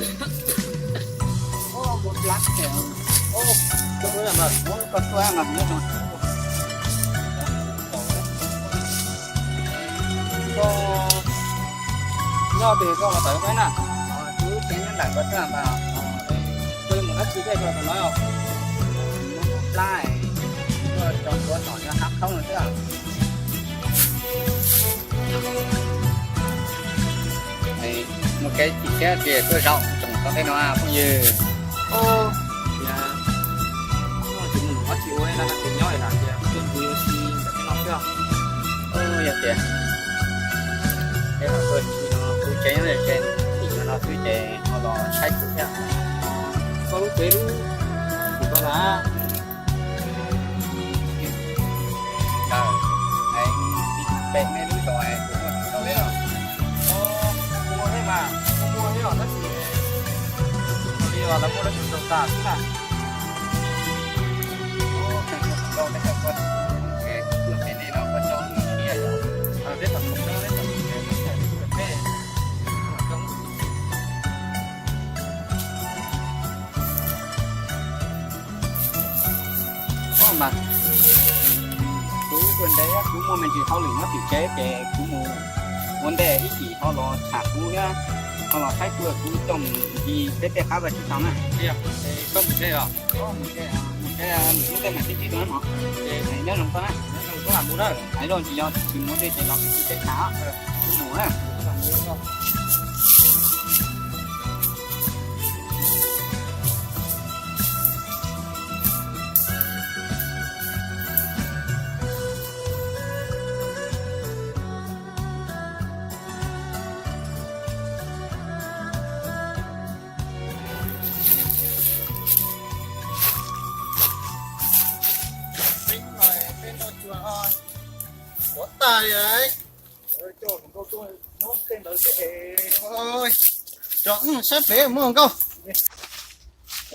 Koj nyob twg koj los tawm qab na? Kuv tsev nyob nram ko xwb mas. Koj yuav mus dab tsi thiab koj tau no? Plab, koj tso kuv tom nyob hab khaub no xwb. Mus kev chim siab ces tuaj zaum tsoom tau tej no phooj ywg. Tsis mus ob tsis ua na, tsis nyob li na, tias tuaj ua si ntawm tej no xwb. Yog tias es tuaj tsis no kuv tsev nyob tim no no xwb ces ho los saib kuv thiab. Koj lub tsev lub tim ko na. Pem nej lub zos kuv muaj tsis tau thiab. Muaj thiab mas, muaj thiab os, tab sis li os lawv muaj dab tsi tau tas xwb na. Muaj tsis tau tej ko, kuv tuaj pem nej no koj tso lub thiab yom. Peb tom peb tom peb. Mas kuv tuaj ntev, kuv muaj me ntsis hauj lwm nyob tim tsev ces kuv mus ua ntej, ib chim ho los tham kuv thiab, ho los saib kuv, kuv coj mus ncig peb tej qab vaj tsib taug na. Koj mus tsev os? Mus tsev, mus tsev, mus ua ntej mam sib ntsib dua na mog. Nyob zoo koj na. Hais los tsis yog tsis mus ua ntej ces los sib ntsib peb tham, kuv mus na. Peb noj tsuag, peb noj tsuag, qhuav tag li. Coj hluas nkauj tuaj nyob tej ntawd xwb es. Tso, saib pem muaj hluas nkauj.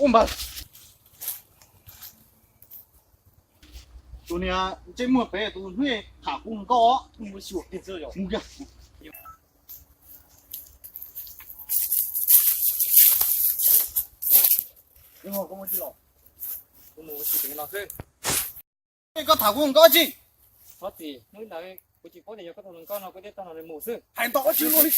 Ub npawg, tus niag ntsej muag pem tus hnub tham kuv hluas nkauj os. Mus kiag. Koj tham kuv hluas nkauj tsi? Txhob txwm, hnub ntawd kuv tsis paub tias yog koj tus hluas nkauj no kuv thiaj tau nrog nws mus xwb. Hais ntau dab tsi luaj li.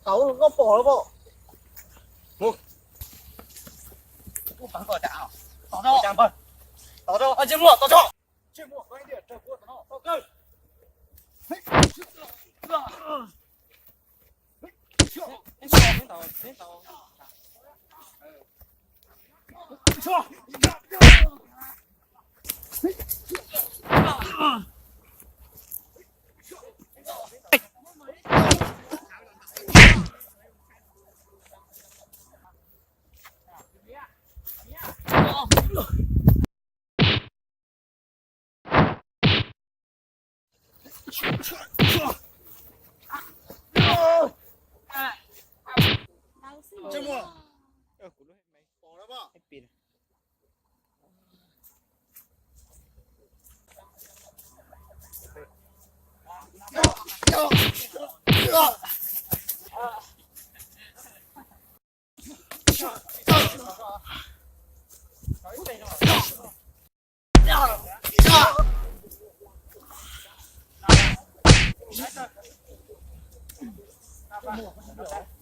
Tau koj pom lawm pom. Mus. Kuv pab koj tas os. Tos tso. Tos tso. Tos tso.